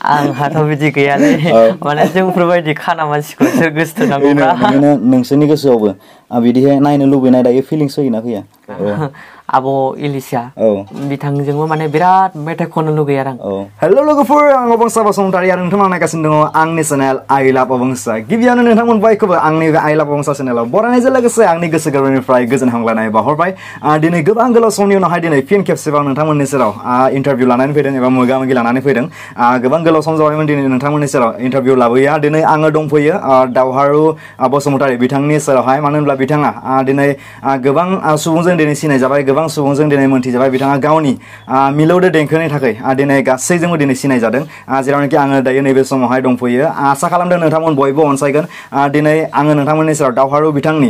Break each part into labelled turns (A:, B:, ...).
A: आंहाथ' बिदि गैयालै माने जोंफोरबायदि खाना मानसिखौसो गोसोथोनांगौब्रा
B: नोंसोरनि गोसोआवबो बिदिहाय नायनो लुबैनाय दायो फिलिंस फैयोना फैया
A: आब' इलिसा बिथांजोंबो माने बिराद मेथाइ खननो लुगैयो आरो आं
B: हेल' लोगोफोर आं अबंसा बसुमतारी आरो नोंथांमोना नायगासिनो दङ आंनि चेनेल आइ लाभ अबंसा गिबियावनो नोंथांमोन बयखौबो आंनि आइ लाभ अबंसा चेनेलाव बरायनायजों लोगोसे आंनि गोसो गोरबोनिफ्राय गोजोन हामलायनाय बावहरबाय दिनै गोबां गोलाव समनि उनावहाय दिनै फिन खेबसेबाव नोंथांमोननि सेराव इन्टारभिउ लानानै फैदों एबा मोगा मोगि लानानै फैदों गोबां गोलाव सम जाबायमोन दिनै नोंथांमोननि सेराव इन्टारभिउ लाबोया दिनै आङो दंफैयो दावहारु बसुमतारी बिथांनि सेरावहाय मानो होनब्ला बिथाङा दिनै गोबां सुबुंजों दिनै सिनायजाबाय गोबां सुबुंजों दिनै मोनथिजाबाय बिथाङा गावनि मिलौदो देंखोनि थाखाय दिनै गासैजोंबो दिनै सिनायजादों जेरावनाखि आङो दायो नैबे समावहाय दंफैयो आसा खालामदों नोंथांमोन बयबो अनसायगोन दिनै आङो नोंथांमोननि सेराव दावहारु बिथांनि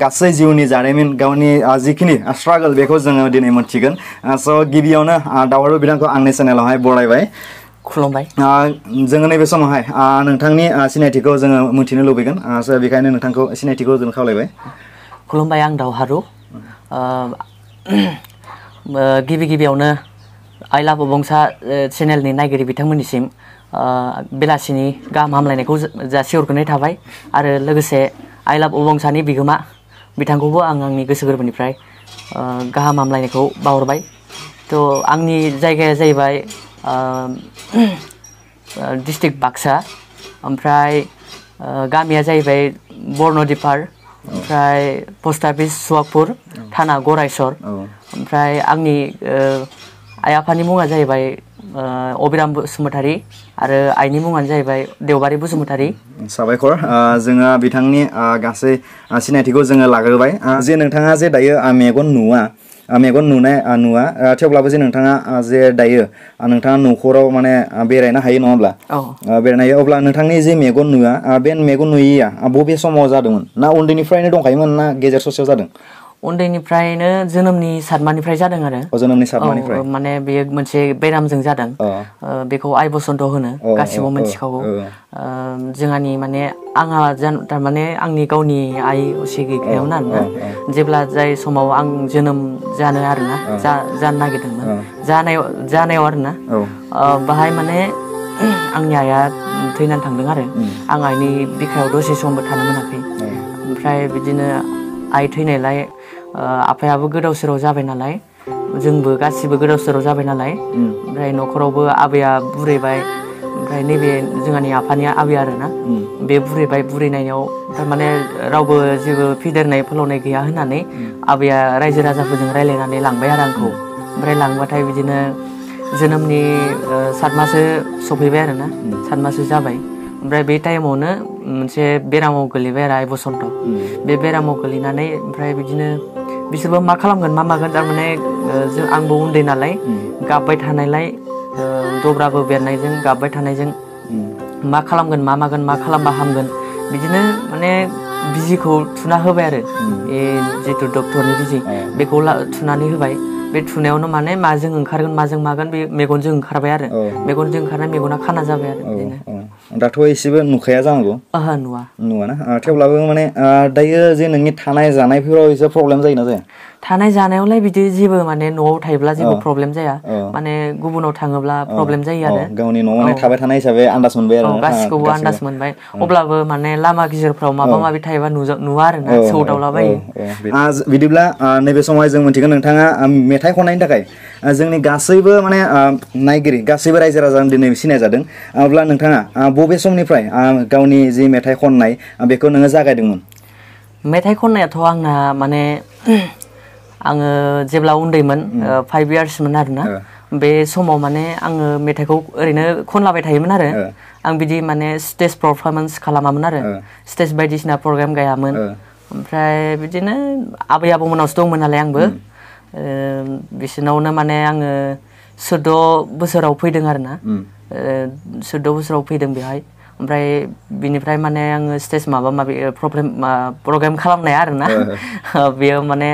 B: गासै जिउनि जारिमिन गावनि जिखिनि स्ट्रागल बेखौ जोङो दिनै मोनथिगोन स' गिबियावनो दावहारु बिथांखौ आंनि चेनेलावहाय बरायबाय
A: खुलुमबाय
B: जोङो नैबे समावहाय नोंथांनि सिनायथिखौ जोङो मिथिनो लुबैगोन स' बेखायनो नोंथांखौ सिनायथिखौ जों खावलायबाय
A: खुलुमबाय आं दावहारु गिबियावनो आइ लाभ अबंसा चेनेलनि नायगिरि बिथांमोननिसिम बेलासिनि गाहाम हामलायनायखौ जासिहरग्रोनाय थाबाय आरो लोगोसे आइ लाभ अबंसानि बिगोमा बिथांखौबो आं आंनि गोसो गोरबोनिफ्राय गाहाम हामलायनायखौ बावहरबाय थ' आंनि जायगाया जाहैबाय डिस्ट्रिक्ट बाक्सा ओमफ्राय गामिया जाहैबाय बर्नदिपार ओमफ्राय पस्ट अफिस सुवागपुर थाना गरायसर ओमफ्राय आंनि आइ आफानि मुङा जाहैबाय अबिराम बसुमतारी आरो आइनि मुङानो जाहैबाय देवबारि बसुमतारी
B: साबायखर जोङो बिथांनि गासै सिनायथिखौ जोङो लाग्रोबाय जे नोंथाङा जे दायो मेगन नुवा थेवब्लाबो जे नोंथाङा जे दायो नोंथाङा न'खराव माने बेरायनो हायो नङा होमब्ला बेरायनो हायो अब्ला नोंथांनि जे मेगन नुवा बे मेगन नुयैया बबे समाव जादोंमोन ना उन्दैनिफ्रायनो दंखायोमोन ना गेजेर ससेयाव जादों
A: उन्दैनिफ्रायनो जोनोमनि सातमानिफ्राय जादों आरो
B: जोनोमनि सातमानिफ्राय
A: माने बेयो मोनसे बेरामजों जादों बेखौ आइ बसन्त होनो गासिबो मिथिखागौ जोंहानि माने आंहा थारमाने आंनि गावनि आइ असे गैखायामोन आरोना जेब्ला जाय समाव आं जोनोम जानो आरोना जानो नागिरदोंमोन जानायाव आरोना बाहाय माने आंनि आइया थैनानै थांदों आरो आं आइनि बिखायाव दसे समबो थानो मोनाखै ओमफ्राय बिदिनो आइ थैनायलाय आफायाबो गोदाव सोराव जाबाय नालाय जोंबो गासिबो गोदाव सोराव जाबाय नालाय ओमफ्राय न'खरावबो आबैया बुरैबाय ओमफ्राय नैबे जोंहानि आफानि आबै आरोना बे बुरैनायाव थारमाने रावबो जेबो फेदेरनाय फोलावनाय गैया होननानै आबैया रायजो राजाफोरजों रायलायनानै लांबाय आरो आंखौ ओमफ्राय लांबाथाय बिदिनो जोनोमनि 7 मासो सफैबाय आरोना 7 मासो जाबाय ओमफ्राय बे टाइमावनो मोनसे बेरामाव गोलैबाय आरो आइ बसन्त बे बेरामाव गोलैनानै ओमफ्राय बिदिनो बिसोरबो मा खालामगोन मा मागोन थारमाने आंबो उन्दै नालाय गाबबाय थानायलाय दब्राबो बेरनायजों गाबबाय थानायजों मा खालामगोन मा मागोन मा खालामबा हामगोन बिदिनो माने बिजिखौ थुना होबाय आरो जिथु डक्टरनि बिजि बेखौ थुनानै होबाय बे थुनायावनो माने माजों ओंखारगोन माजों मागोन बे मेगनजों ओंखारबाय आरो मेगनजों ओंखारनाय मेगना खाना जाबाय आरो बिदिनो
B: दाथ' एसेबो नुखाया जानांगौ नुवाना थेवब्लाबो माने दायो जे नोंनि थानाय जानायफोराव एसे प्रब्लेम जायोना जाया
A: थानाय जानायावलाय बिदि जेबो माने न'आव थायोब्ला जेबो प्रब्लेम जाया माने गुबुनाव थाङोब्ला प्रब्लेम जायो आरो
B: गावनि न'आव माने थाबाय थानाय हिसाबै आन्दाज मोनबाय आरो
A: गासिखौबो आन्दाज मोनबाय अब्लाबो माने लामा गेजेरफ्राव माबा माबि थायोबा नुवा आरोना सौदावलाबायो
B: बिदिब्ला नैबे समावहाय जों मिथिगोन नोंथाङा मेथाइ खननायनि थाखाय जोंनि गासैबो माने नायगिरि गासैबो रायजो राजाजों दिनै सिनायजादों अब्ला नोंथाङा बबे समनिफ्राय गावनि जि मेथाइ खननाय बेखौ नोङो जागायदोंमोन
A: मेथाइ खननायाथ' आंना माने आङो जेब्ला उन्दैमोन 5 इयार्समोन आरोना बे समाव माने आङो मेथाइखौ ओरैनो खनलाबाय थायोमोन आरो आं बिदि माने स्टेज पारफरमेन्स खालामामोन आरो स्टेज बायदिसिना प्रग्राम गायामोन ओमफ्राय बिदिनो आबै आबौमोनावसो दंमोन नालाय आंबो बिसोरनावनो माने आङो 14 बोसोराव फैदों आरोना 14 बोसोराव फैदों बेहाय ओमफ्राय बिनिफ्राय माने आङो स्टेज माबा माबि प्रग्राम खालामनाया आरोना बेयो माने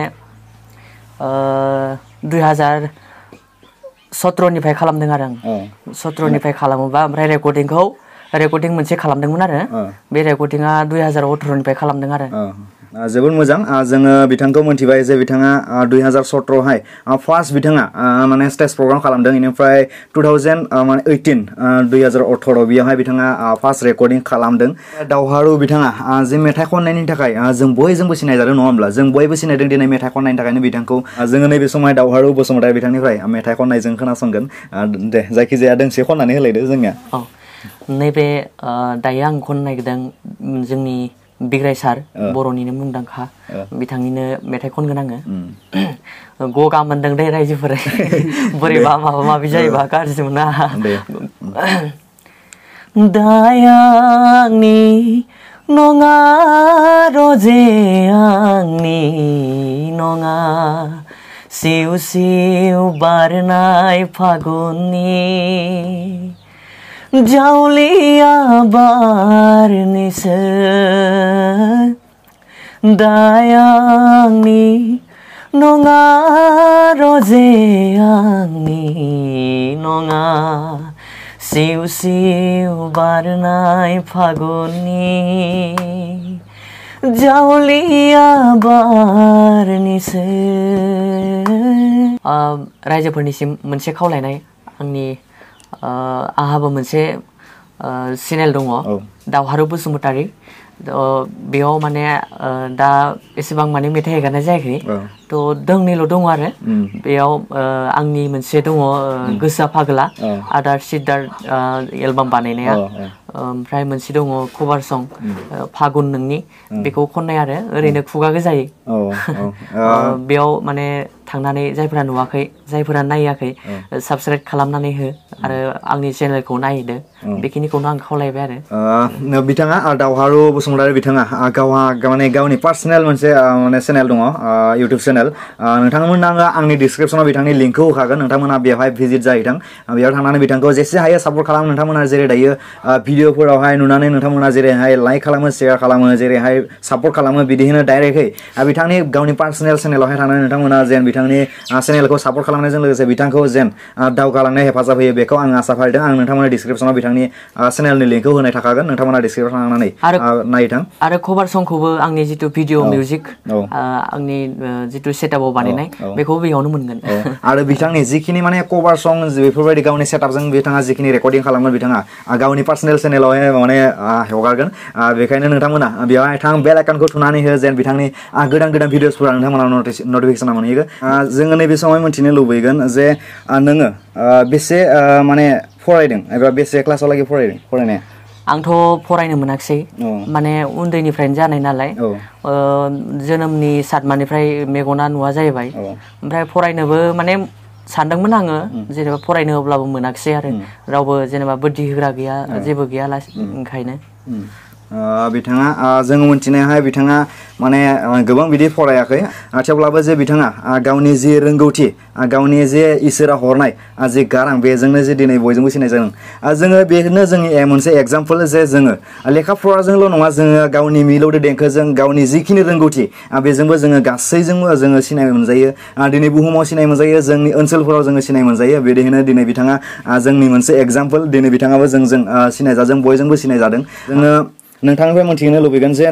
A: 2017निफ्राय खालामदों आरो आं 17निफ्राय खालामोबा ओमफ्राय रेकर्डिं मोनसे खालामदोंमोन आरो बे रेकर्डिंआ 2018निफ्राय खालामदों आरो
B: जोबोद मोजां जोङो बिथांखौ मोनथिबाय जे बिथाङा 2017 हाय फार्स्ट बिथाङा माने स्टेज प्रग्राम खालामदों इनिफ्राय 2018 बेयावहाय बिथाङा फार्स्ट रेकर्डिं खालामदों दावहारु बिथाङा जे मेथाइ खननायनि थाखाय जों बयजोंबो सिनायजादों नङा होमब्ला जों बयबो सिनायदों दिनै मेथाइ खननायनि थाखायनो बिथांखौ जोङो नैबे समाव दावहारु बसुमतारी बिथांनिफ्राय मेथाइ खननायजों खोनासंगोन दे जायखिजाया दोंसे खननानै होलायदो जोंनिया
A: नैबे दायो आं खननो नागिरदों जोंनि बिग्राय सार बर'निनो मुंदांखा बिथांनिनो मेथाइ खनगोन आङो गगा मोनदों दे रायजोफोरा बोरैबा माबा माबि जायोबा गाज्रि मोना दायानि नङा रजे आंनि नङा सिउ सिउ बारनाय फागुननि जावलिया बारनिसो दायानि नङा रजे आंनि नङा सिउ सिउ बारनाय फागुननि जावलिया बारनिसो रायजोफोरनिसिम मोनसे खावलायनाय आंनि आहाबो मोनसे चेनेल दङ दावहारु बसुमतारी बेयाव माने दा एसेबां माने मेथाइ हेगारनाय जायाखै थ' दोंनैल' दङ आरो बेयाव आंनि मोनसे दङ गोसोआ फागोला आदार सिदार एलबाम बानायनाया ओमफ्राय मोनसे दङ कभार सं फागुन नोंनि बेखौ खननाय आरो ओरैनो खुगा गोजायै बेयाव माने थांनानै जायफोरा नुवाखै जायफोरा नायाखै साबसक्राइब खालामनानै हो आरो आंनि चेनेलखौ नायदो बेखिनिखौनो आं खावलायबाय आरो
B: बिथाङा दावहारु बसुमतारी बिथाङा गावहा माने गावनि पार्सनेल मोनसे माने चेनेल दङ इउटुब चेनेल नोंथांमोना आंनि डिसक्रिपसनाव बिथांनि लिंकखौ होखागोन नोंथांमोना बेवहाय भिजिट जाहैथों बेयाव थांनानै बिथांखौ जेसे हायो सापर्ट खालाम नोंथांमोना जेरै दायो भिडिअफोरावहाय नुनानै नोंथांमोना जेरैहाय लाइक खालामो शेयार खालामो जेरैहाय सापर्ट खालामो बिदिनो डाइरेक्टयै बिथांनि गावनि पार्सनेल चेनेलावहाय थांनानै नोंथांमोना जेन बिथांनि चेनेलखौ सापर्ट खालामनायजों लोगोसे बिथांखौ जेन दावगालांनो हेफाजाब होयो बेखौ आं आसा फारिदों आं नोंथांमोननि डिसक्रिपसनाव बिथांनि चेनेलनि लिंकखौ होनाय थाखागोन नोंथांमोना डिसक्रिपसनाव थांनानै नायथां
A: आरो कभार संखौबो आंनि जितु भिडिअ मिउजिक आंनि जितु सेटआपआव बानायनाय बेखौ बेयावनो मोनगोन
B: आरो बिथांनि जिखिनि माने कभार सं बेफोरबायदि गावनि सेटआपजों बिथाङा जिखिनि रेकर्डिं खालामो बिथाङा गावनि पार्सनेल चेनेलावहाय माने हगारगोन बेखायनो नोंथांमोना बेवहाय थां बेल आइकनखौ थुनानै हो जेन बिथांनि गोदान गोदान भिडिअसफोरा नोंथांमोना नटिफिकेसन मोनहैगोन जोङो नैबे समाव मिथिनो लुबैगोन जे नोङो बेसे माने फरायदों एबा बेसे क्लासावलागै फरायदों फरायनाया
A: आंथ' फरायनो मोनाखिसै माने उन्दैनिफ्रायनो जानाय नालाय जोनोमनि सातमानिफ्राय मेगना नुवा जाहैबाय ओमफ्राय फरायनोबो माने सानदोंमोन आङो जेनेबा फरायनो अब्लाबो मोनाखिसै आरो रावबो जेनेबा बुद्धि होग्रा गैया जेबो गैयालासे ओंखायनो
B: बिथाङा जोङो मिथिनायावहाय बिथाङा माने गोबां बिदि फरायाखै थेवब्लाबो जे बिथाङा गावनि जि रोंगौथि गावनि जे इसोरा हरनाय जि गारां बेजोंनो जे दिनै बयजोंबो सिनायजादों जोङो बेनो जोंनि मोनसे एग्जाम्पल जे जोङो लेखा फराजोंल' नङा जोङो गावनि मिलौदो देंखोजों गावनि जिखिनि रोंगौथि बेजोंबो जोङो गासैजोंबो जोङो सिनाय मोनजायो दिनै बुहुमाव सिनाय मोनजायो जोंनि ओनसोलफोराव जोङो सिनाय मोनजायो बिदिनो दिनै बिथाङा जोंनि मोनसे एग्जाम्पल दिनै बिथाङाबो जोंजों सिनायजादों बयजोंबो सिनायजादों जोङो नोंथांनिफ्राय मोनथिनो लुबैगोन जे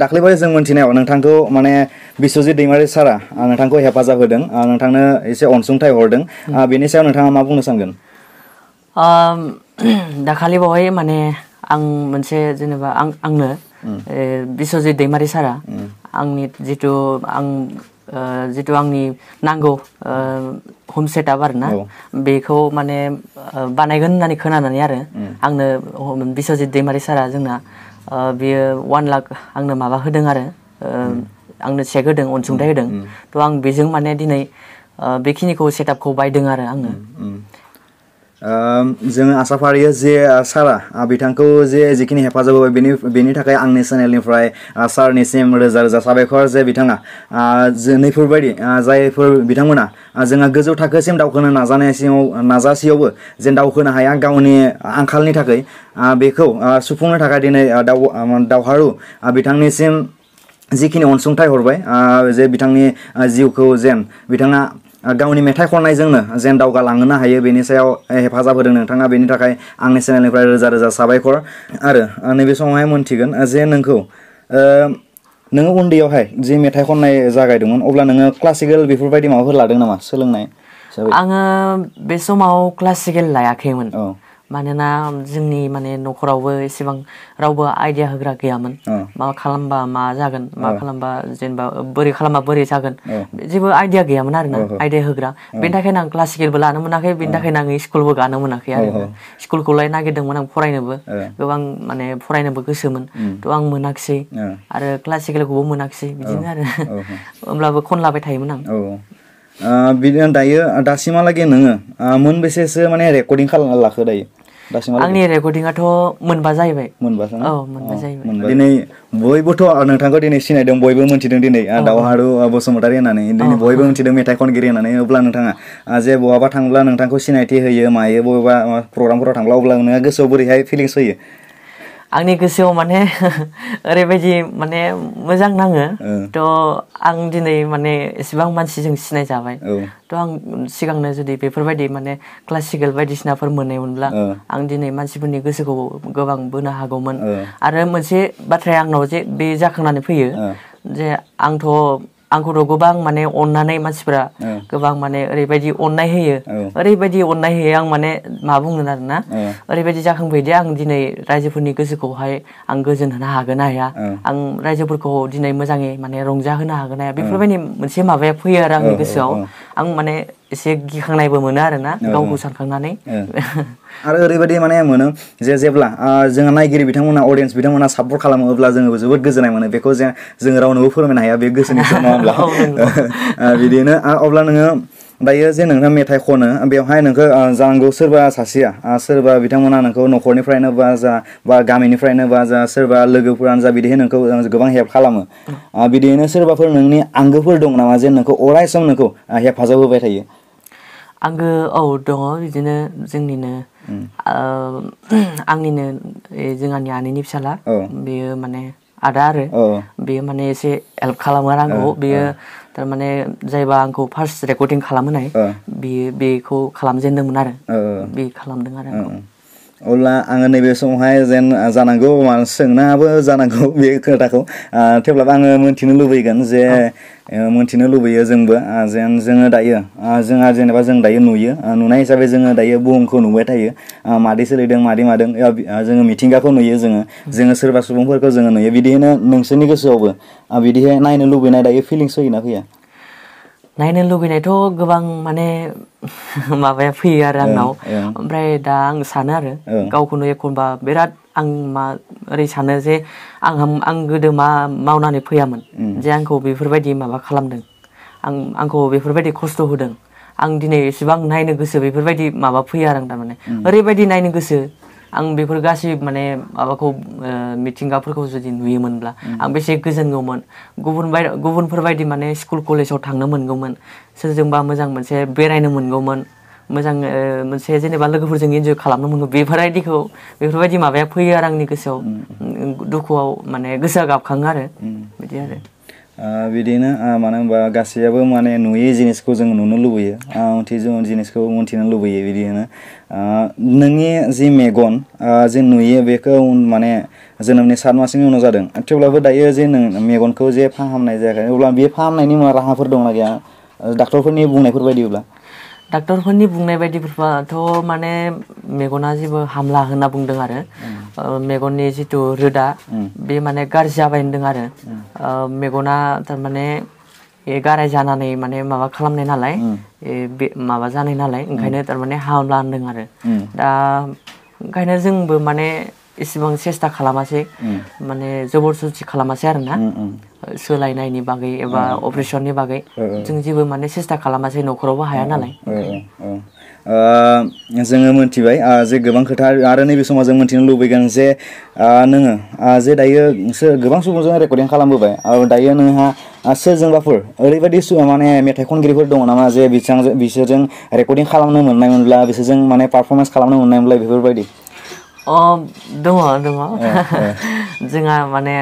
B: दाख्लैबाय जों मोनथिनायाव नोंथांखौ माने बिश्वजित दैमारि सारा नोंथांखौ हेफाजाब होदों नोंथांनो एसे अनसुंथाइ हरदों बेनि सायाव नोंथाङा मा बुंनो सानगोन
A: दाखालि बावहाय माने आं मोनसे जेनेबा आंनो बिश्वजित दैमारि सारा आंनि जितु आंनि नांगौ हम सेटआप आरोना बेखौ माने बानायगोन होननानै खोनानानै आरो आंनो बिश्वजित दैमारि सारा जोंना बियो 1 लाख आंनो माबा होदों आरो आंनो चेक होदों अनसुंथाइ होदों थ' आं बेजों माने दिनै बेखिनिखौ सेटआपखौ बायदों आरो आङो
B: जोङो आसा फारियो जे सारा बिथांखौ जे जिखिनि हेफाजाब होबाय बेनि थाखाय आंनि चेनेलनिफ्राय सारनिसिम रोजा रोजा साबायखर जे बिथाङा नैफोरबायदि जायफोर बिथांमोना जोंहा गोजौ थाखोसिम दावखोनो नाजासेयावबो जेन दावखोनो हाया गावनि आंखालनि थाखाय बेखौ सुफुंनो थाखाय दिनै दावहारु बिथांनिसिम जिखिनि अनसुंथाइ हरबाय जे बिथांनि जिउखौ जेन बिथाङा गावनि मेथाइ खननायजोंनो जेन दावगालांनो हायो बेनि सायाव हेफाजाब होदों नोंथाङा बेनि थाखाय आंनि चेनेलनिफ्राय रोजा रोजा साबायखर आरो नैबे समावहाय मोनथिगोन जे नोंखौ नोङो उन्दैयावहाय जे मेथाइ खननाय जागायदोंमोन अब्ला नोङो क्लासिकेल बेफोरबायदि माबाफोर लादों नामा सोलोंनाय हिसाबै?
A: आङो बे समाव क्लासिकेल लायाखैमोन मानोना जोंनि माने न'खरावबो एसेबां रावबो आइडिया होग्रा गैयामोन मा खालामबा मा जागोन मा खालामबा जेनेबा बोरै खालामबा बोरै जागोन जेबो आइडिया गैयामोन आरोना आइडिया होग्रा बेनि थाखायनो आं क्लासिकेलबो लानो मोनाखै बेनि थाखायनो आं स्कुलबो गानो मोनाखै आरो स्कुलखौलाय नागिरदोंमोन आं फरायनोबो गोबां माने फरायनोबो गोसोमोन थ' आं मोनाखिसै आरो क्लासिकेलखौबो मोनाखिसै बिदिनो आरो होमब्लाबो खनलाबाय थायोमोन आं
B: बिदिनो दायो दासिमहालागै नोङो मोनबेसेसो माने रेकर्डिं खालामना लाखो दायो
A: आंनि रेकर्डिंआथ' मोनबा जाहैबाय
B: मोनबा
A: जाहैबाय
B: दिनै बयबोथ' नोंथांखौ दिनै सिनायदों बयबो मिथिदों दिनै दावहारु बसुमतारी होननानै दिनै बयबो मिथिदों मेथाइ खनगिरि होननानै अब्ला नोंथाङा जे बहाबा थांब्ला नोंथांखौ सिनायथि होयो मायो बबेबा प्रग्रामफोराव थांब्ला अब्ला नोङो गोसोआव बोरैहाय फिलिंस होयो
A: आंनि गोसोआव माने ओरैबायदि माने मोजां नाङो थ' आं दिनै माने एसेबां मानसिजों सिनाय जाबाय थ' आं सिगांनो जुदि बेफोरबायदि माने क्लासिकेल बायदिसिनाफोर मोननायमोनब्ला आं दिनै मानसिफोरनि गोसोखौ गोबां बोनो हागौमोन आरो मोनसे बाथ्राया आंनाव जे बे जाखांनानै फैयो जे आंखौथ' गोबां माने अननानै मानसिफोरा गोबां माने ओरैबायदि अननाय होयो आं माने मा बुंगोन आरोना ओरैबायदि जाखांफैदि आं दिनै रायजोफोरनि गोसोखौहाय आं गोजोन होनो हागोन ना हाया आं रायजोफोरखौ दिनै मोजाङै माने रंजाहोनो हागोन ना हाया बेफोरबायदि मोनसे माबाया फैयो आरो आंनि गोसोआव आं माने एसे गिखांनायबो मोनो आरोना गावखौ सानखांनानै
B: आरो ओरैबायदि माने मोनो जे जेब्ला जोंहा नायगिरि बिथांमोना अडियन्स बिथांमोना सापर्ट खालामो अब्ला जोङो जोबोद गोजोननाय मोनो बेखौ जोङो रावनोबो फोरमायनो हाया बे गोसोनि खोथा नङा होमब्ला बिदिनो अब्ला नोङो दायो जे नोंहा मेथाइ खनो बेवहाय नोंखौ जानांगौ सोरबा सासेया सोरबा बिथांमोना नोंखौ न'खरनिफ्रायनो बा गामिनिफ्रायनो बा सोरबा लोगोफोरानो जा बिदिहाय नोंखौ गोबां हेल्प खालामो बिदियैनो सोरबाफोर नोंनि आंगोफोर दं नामा जे नोंखौ अराय सम नोंखौ हेफाजाब होबाय थायो
A: आंगो दङ बिदिनो जोंनिनो आंनिनो जोंहानि आनैनि फिसाला बेयो माने आदा आरो बेयो माने एसे हेल्प खालामो आरो आंखौ बेयो थारमाने जायबा आंखौ फार्स्ट रेकर्डिं खालामहोनाय बेखौ खालामजेनदोंमोन आरो बे खालामदों आरो
B: अब्ला आङो नैबे समावहाय जेन जानांगौ सोंनाबो जानांगौ बे खोथाखौ थेवब्लाबो आङो मोनथिनो लुबैगोन जे मोनथिनो लुबैयो जोंबो जेन जोङो दायो जोंहा जेनेबा जों दायो नुयो नुनाय हिसाबै जोङो दायो बुहुमखौ नुबाय थायो मादै सोलिदों मादै मादों जोङो मिथिंगाखौ नुयो जोङो सोरबा सुबुंफोरखौ जोङो नुयो बिदिनो नोंसोरनि गोसोआवबो बिदिहाय नायनो लुबैनाय दायो फिलिंस फैयोना फैया
A: नायनो लुगैनायथ' गोबां माने माबाया फैयो आरो आंनाव ओमफ्राय दा आं सानो आरो गावखौनो एखनबा बिराद आं ओरै सानो जे आं गोदो मा मावनानै फैयामोन जे आंखौ बेफोरबायदि माबा खालामदों आंखौ बेफोरबायदि खस्थ' होदों आं दिनै एसेबां नायनो गोसो बेफोरबायदि माबा फैयो आरो आं थारमाने ओरैबायदि नायनो गोसो आं बेफोर गासै माने माबाखौ मिथिंगाफोरखौ जुदि नुयोमोनब्ला आं बेसे गोजोनगौमोन गुबुनफोरबायदि माने स्कुल कलेजाव थांनो मोनगौमोन सोरजोंबा मोजां मोनसे बेरायनो मोनगौमोन मोजां मोनसे जेनेबा लोगोफोरजों इन्जय खालामनो मोनगौ बेफोरबायदि माबाया फैयो आरो आंनि गोसोआव दुखुआव माने गोसोआ गाबखाङो आरो बिदि आरो
B: बिदिनो मानो होनबा गासैयाबो माने नुयै जिनिसखौ जों नुनो लुबैयो मोनथियै जिनिसखौ मोनथिनो लुबैयो बिदिनो नोंनि जि मेगन जे नुयो बेखौ माने जोनोमनि 7 मासनि उनाव जादों थेवब्लाबो दायो जे नों मेगनखौ जे फाहामनाय जायाखै अब्ला बे फाहामनायनि राहाफोर दंना गैया डाक्टरफोरनि बुंनायफोर बायदिब्ला
A: डाक्टरफोरनि बुंनाय बायदिब्लाथ' माने मेगना जेबो हामला होनना बुंदों आरो मेगननि जिथु रोदा बे माने गाज्रि जाबाय होनदों आरो मेगना थारमाने गाराय जानानै माने माबा खालामनाय नालाय माबा जानाय नालाय ओंखायनो थारमाने हामला होनदों आरो दा ओंखायनो जोंबो माने इसेबां सेस्था खालामासै माने जबरदस्ति खालामासै आरोना सोलायनायनि बागै एबा अपारेसननि बागै जों जेबो माने सेस्था खालामासै न'खरावबो हाया नालाय
B: जोङो मोनथिबाय जे गोबां खोथा आरो नैबे समाव जों मोनथिनो लुबैगोन जे नोङो जे दायो गोबां सुबुंजों रेकर्डिं खालामबोबाय दायो नोंहा सोरजोंबाफोर ओरैबायदि माने मेथाइ खनगिरिफोर दङ नामा जे बिसोरजों रेकर्डिं खालामनो मोननायमोनब्ला बिसोरजों माने पारफरमेन्स खालामनो मोननायमोनब्ला बेफोरबायदि
A: दङ जोंहा माने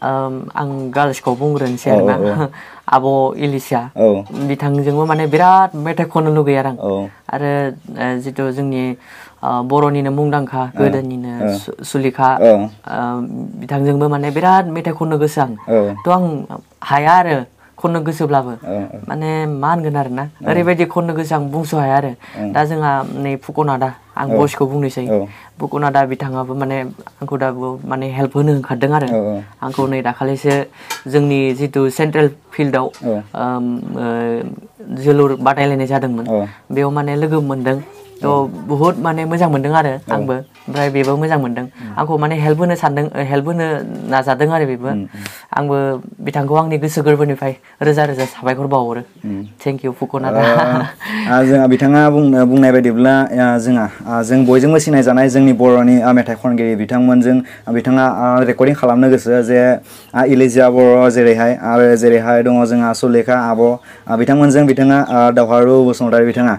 A: आं गार्ल्सखौ बुंग्रोनोसै आरोना आब' इलिसा बिथांजोंबो माने बिराद मेथाइ खननो लुगैयो आरो जिथु जोंनि बर'निनो मुंदांखा गोदोनिनो सुलेखा बिथांजोंबो माने बिराद मेथाइ खननो गोसो आं थ' आं हाया आरो खननो गोसोब्लाबो माने मा होनगोन आरो ना ओरैबायदि खननो गोसो आं बुंस' हाया आरो दा जोंहा नै फुकनादा आं बयसखौ बुंनोसै फुकनादा बिथाङाबो माने आंखौ दाबो माने हेल्प होनो ओंखारदों आरो आंखौ नै दाखालिसो जोंनि जितु सेन्ट्रेल फिल्डआव जोलुर बादायलायनाय जादोंमोन बेयाव माने लोगो मोनदों थ' बुहुत माने मोजां मोनदों आरो आंबो ओमफ्राय बेबो मोजां मोनदों आंखौ माने हेल्प होनो सानदों हेल्प होनो नाजादों आरो बेबो आंबो बिथांखौ आंनि गोसो गोरबोनिफ्राय रोजा रोजा साबायखर बावहरो थेंक इउ फुकनादा
B: जोंहा बिथाङा बुंनाय बायदिब्ला जों बयजोंबो सिनायजानाय जोंनि बर'नि मेथाइ खनगिरि बिथांमोनजों बिथाङा रेकर्डिं खालामनो गोसो जे इलिजिया बर' जेरैहाय दङ जोंहा सुलेखा आब' बिथांमोनजों बिथाङा दावहारु बसुमतारी बिथाङा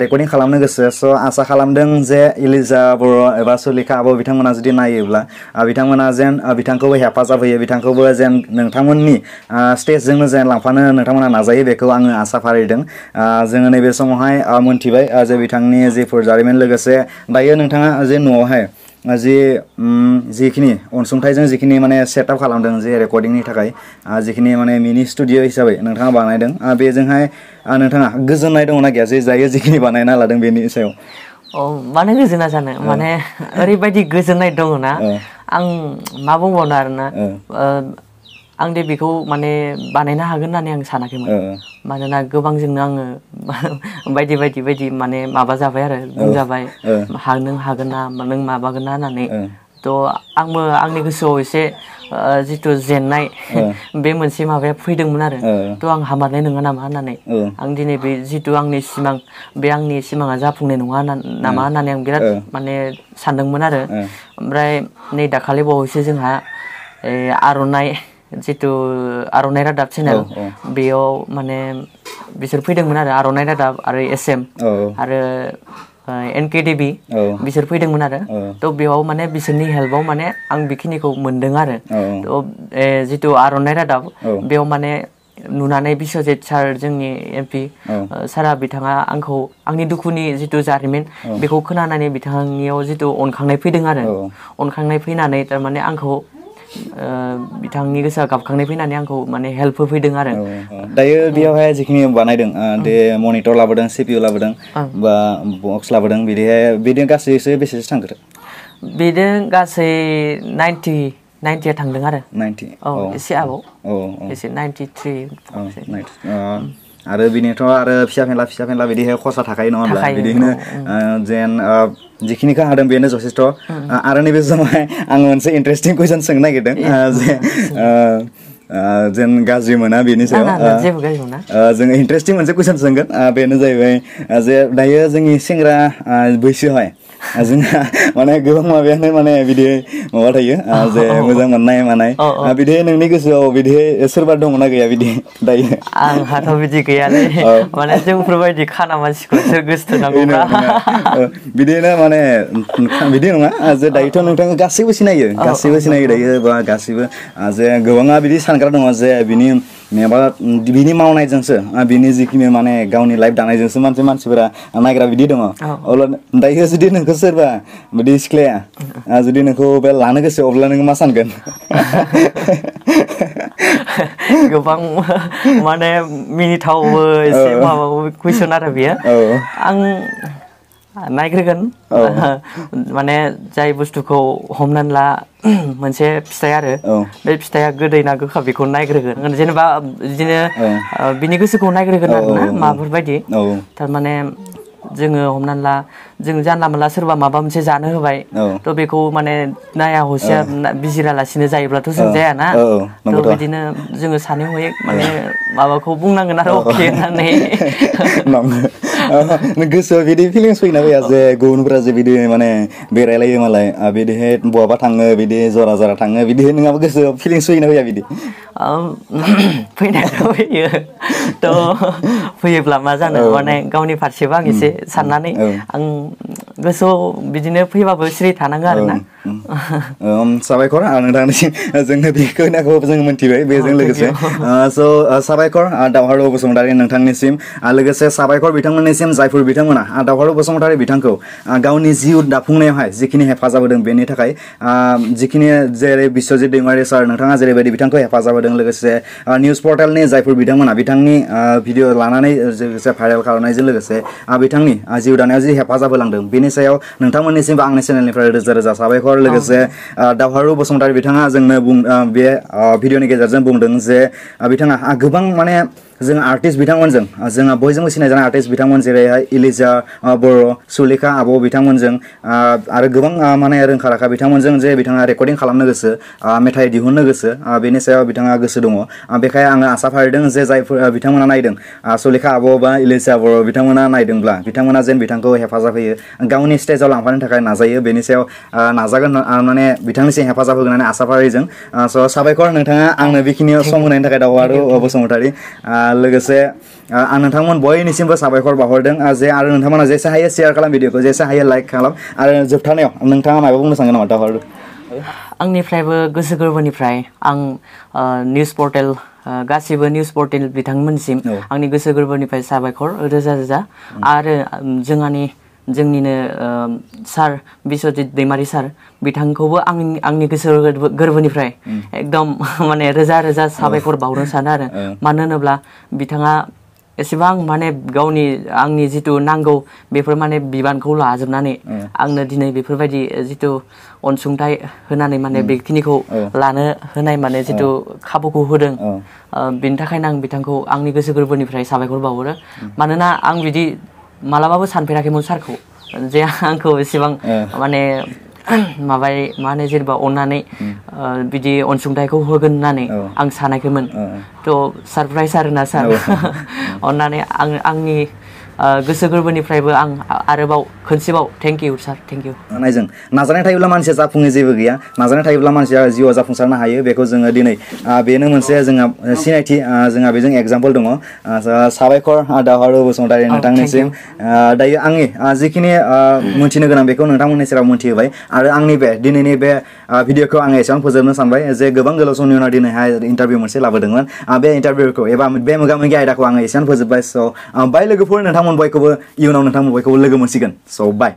B: रेकर्डिं खालामनो गोसो स' आसा खालामदों जे इलिजिया बर' एबा सुलेखा आब' बिथांमोना जुदि नायोब्ला बिथांमोना जेन बिथांखौबो हेफाजाब होयो बिथांखौबो जेन नोंथांमोननि स्टेजजोंनो जेन लांफानो नोंथांमोना नाजायो बेखौ आङो आसा फारिदों जोङो नैबे समावहाय मोनथिबाय जे बिथांनि जिफोर जारिमिन लोगोसे दायो नोंथाङा जे न'आवहाय जिखिनि अनसुंथाइजों जिखिनि माने सेटआप खालामदों जे रेकर्डिंनि थाखाय जिखिनि माने मिनि स्टुडिअ हिसाबै नोंथाङा बानायदों बेजोंहाय नोंथाङा गोजोननाय दङना गैया जे जायो जिखिनि बानायना लादों बेनि सायाव
A: मानो गोजोना जानो माने ओरैबायदि गोजोननाय दङना आं मा बुंबावनो आरोना आं दे बेखौ माने बानायनो हागोन होननानै आं सानाखैमोन मानोना गोबांजोंनो आङो बायदि माने माबा जाबाय आरो बुंजाबाय नों हागोन ना नों माबागोन ना होननानै थ' आंबो आंनि गोसोआव एसे जिथु जेननाय बे मोनसे माबाया फैदोंमोन आरो थ' आं हामारनाय नङा नामा होननानै आं दिनै बे जिथु आंनि सिमां बे आंनि सिमाङा जाफुंनाय नङा नामा होननानै आं बिराद माने सानदोंमोन आरो ओमफ्राय नै दाखालि बावैसो जोंहा आर'नाइ जितु आर'नाइ रादाब चेनेल बेयाव माने बिसोर फैदोंमोन आरो आर'नाइ रादाब आरो SM आरो NKTV बिसोर फैदोंमोन आरो थ' बेयाव माने बिसोरनि हेल्पआव माने आं बेखिनिखौ मोनदों आरो थ' जितु आर'नाइ रादाब बेयाव माने नुनानै बिश्वजित सार जोंनि MP सारा बिथाङा आंखौ आंनि दुखुनि जितु जारिमिन बेखौ खोनानानै बिथांनियाव जितु अनखांनाय फैदों आरो अनखांनाय फैनानै थारमाने आंखौ बिथांनि गोसोआ गाबखांनाय फैनानै आंखौ माने हेल्प होफैदों आरो
B: दायो बेयावहाय जिखिनि बानायदों दे मनिटर लाबोदों CPU लाबोदों बा बक्स लाबोदों बिदिनो गासैसो बेसेसो थांखो
A: बिदों गासै 90 थांदों आरो 90 एसे आबाव एसे 93
B: आरो बिनिथ' आरो फिसा फेनला बिदिहाय खरसा थाखायो नङा होमब्ला बिदिनो जेन जिखिनिखौ हादों बेनो जथेस्थ' आरो नैबे समावहाय आं मोनसे इन्टारेस्टिं कुइसन सोंनो नागिरदों जे जेन गाज्रि मोना बेनि सायाव जोङो इन्टारेस्टिं मोनसे कुइसन सोंगोन बेनो जाहैबाय जे दायो जोंनि सेंग्रा बैसोआवहाय जोंहा माने गोबां माबायानो माने बिदि माबा थायो जे मोजां मोननाय मानाय बिदि नोंनि गोसोआव बिदि सोरबा दङना गैया बिदि दायो
A: आंहाथ' बिदि गैयालै माने जोंफोरबायदि खाना मानसिखौसो गोसोथोनांगौब्रा
B: बिदिनो माने बिदि नङा जे दायोथ' नोंथाङा गासैबो सिनायो दायो बा गासैबो जे गोबाङा बिदि सानग्रा दङ जे बिनि मावनायजोंसो बिनि जिखिनि माने गावनि लाइफ दानायजोंसो मानसिफोरा नायग्रा बिदि दङ अब्ला दायो जुदि नोंखौ सोरबा बिदि सिख्लाया जुदि नोंखौ बे लानो गोसो अब्ला नोङो मा सानगोन
A: गोबां माने मिनिथावबो एसे माबाबो कुइसन आरो बेयो आं नायग्रोगोन माने जाय बुस्थुखौ हमनानै ला मोनसे फिथाइ आरो बे फिथाइया गोदै ना गोखा बेखौ नायग्रोगोन जेनेबा बिदिनो बिनि गोसोखौ नायग्रोगोन आरोना माबाफोरबायदि थारमाने जोङो हमनानै ला जों जानला मोनला सोरबा माबा मोनसे जानो होबाय थ' बेखौ माने नाया हसिया बिजिरालासिनो जायोब्लाथ' जों जायाना थ' बिदिनो जोङो सानै हयै माने माबाखौ बुंनांगोन आरो अके होननानै
B: गोसोआव बिदि फिलिंस फैना फैया जे गुबुनफोरा जे बिदि माने बेरायलायो मालाय बिदिहाय बहाबा थाङो बिदि जरा थाङो बिदि नोंहाबो गोसोआव फिलिंस फैना फैया बिदि
A: फैनायाथ' फैयो थ' फैयोब्ला मा जानो माने गावनि फारसेबो आं एसे साननानै आं गोसोआव बिदिनो फैबाबो सिरि थानांगौ आरोना
B: साबायखर नोंथांनिसिम जोङो बेखौ जों मिथिबाय बेजों लोगोसे स' साबायखर दावहारु बसुमतारी नोंथांनिसिम लोगोसे साबायखर बिथांमोननिसिम जायफोर बिथांमोना दावहारु बसुमतारी बिथांखौ गावनि जिउ दाफुंनायावहाय जिखिनि हेफाजाब होदों बेनि थाखाय जिखिनि जेरै बिश्वजित दैमारि सार नोंथाङा जेरैबायदि बिथांखौ हेफाजाब होदों लोगोसे निउज पर्टेलनि जायफोर बिथांमोना बिथांनि भिडिअ लानानै लोगोसे भाइरेल खालामनायजों लोगोसे बिथांनि जिउ दानायाव जि हेफाजाब होलांदों बेनि सायाव नोंथांमोननिसिम आंनि चेनेलनिफ्राय रोजा रोजा साबायखर लोगोसे दावहारु बसुमतारी बिथाङा जोंनो बे भिडिअनि गेजेरजों बुंदों जे बिथाङा गोबां माने जों आर्टिस्ट बिथांमोनजों जोंहा बयजोंबो सिनायजानाय आर्टिस्ट बिथांमोन जेरैहाय इलिजा बर' सुलेखा आब' बिथांमोनजों आरो गोबां माने रोंखा राखा बिथांमोनजों जे बिथाङा रेकर्डिं खालामनो गोसो मेथाइ दिहुननो गोसो बेनि सायाव बिथाङा गोसो दङ बेखायनो आङो आसा फारिदों जे जायफोर बिथांमोना नायदों सुलेखा आब' बा इलिजा बर' बिथांमोना नायदोंब्ला बिथांमोना जेन बिथांखौ हेफाजाब होयो गावनि स्टेजाव लांफानो थाखाय नाजायो बेनि सायाव नाजागोन माने बिथांनिसिम हेफाजाब होगोन होननानै आसा फारिजों स' साबायखर नोंथाङा आंनो बेखिनियाव सम होनायनि थाखाय दावहारु बसुमतारी लोगोसे आं नोंथांमोन बयनिसिमबो साबायखर बावहरदों जे आरो नोंथांमोना जेसे हायो शेयार खालाम भिडिअखौ जेसे हायो लाइक खालाम आरो जोबथारनायाव नोंथाङा माबा बुंनो सानगोन नामा दावहारु
A: आंनिफ्रायबो गोसो गोरबोनिफ्राय आं निउज पर्टेल गासिबो निउज पर्टेल बिथांमोनसिम आंनि गोसो गोरबोनिफ्राय साबायखर रोजा रोजा आरो जोंनिनो सार बिश्वजित दैमारि सार बिथांखौबो आंनि गोसो गोरबोनिफ्राय एकदम माने रोजा रोजा साबायखर बावनो सानो आरो मानो होनोब्ला बिथाङा एसेबां माने आंनि जिथु नांगौ बेफोर माने बिबानखौ लाजोबनानै आंनो दिनै बेफोरबायदि जिथु अनसुंथाइ होनानै माने बेखिनिखौ लानो होनाय माने जिथु खाबुखौ होदों बेनि थाखायनो आं बिथांखौ आंनि गोसो गोरबोनिफ्राय साबायखर बावहरो मानोना आं बिदि मालाबाबो सानफेराखैमोन सारखौ जे आंखौ एसेबां माने मा होनो जेनेबा अननानै बिदि अनसुंथाइखौ होगोन होननानै आं सानाखैमोन थ' सारप्राइज आरोना सार अननानै आंनि गोसो गोरबोनिफ्रायबो आं आरोबाव खनसेबाव thank you sir thank you
B: नायजों नाजानाय थायोब्ला मानसिया जाफुङै जेबो गैया नाजानाय थायोब्ला मानसिया जिउआव जाफुंसारनो हायो बेखौ जोङो दिनै बेनो मोनसे जोंहा सिनायथि जोंहा बेजों एग्जाम्पल दङ साबायखर दावहारु बसुमतारी नोंथांनिसिम दायो आंनि जिखिनि मोनथिनो गोनां बेखौ नोंथांमोननि सेराव मोनथिहोबाय आरो आंनि दिनैनि बे भिडिअखौ आङो एसेबां फोजोबनो सानबाय जे गोबां गोलाव समनि उनाव दिनैहाय इन्टारभिउ मोनसे लाबोदोंमोन बे इन्टारभिउखौ एबा बे मोगा मोगि आयदाखौ आङो एसेबां फोजोबबाय स' बाय लोगोफोर नोंथांमोन बयखौबो इयुनाव नोंथांमोन बयखौबो लोगो मोनसिगोन स' बाय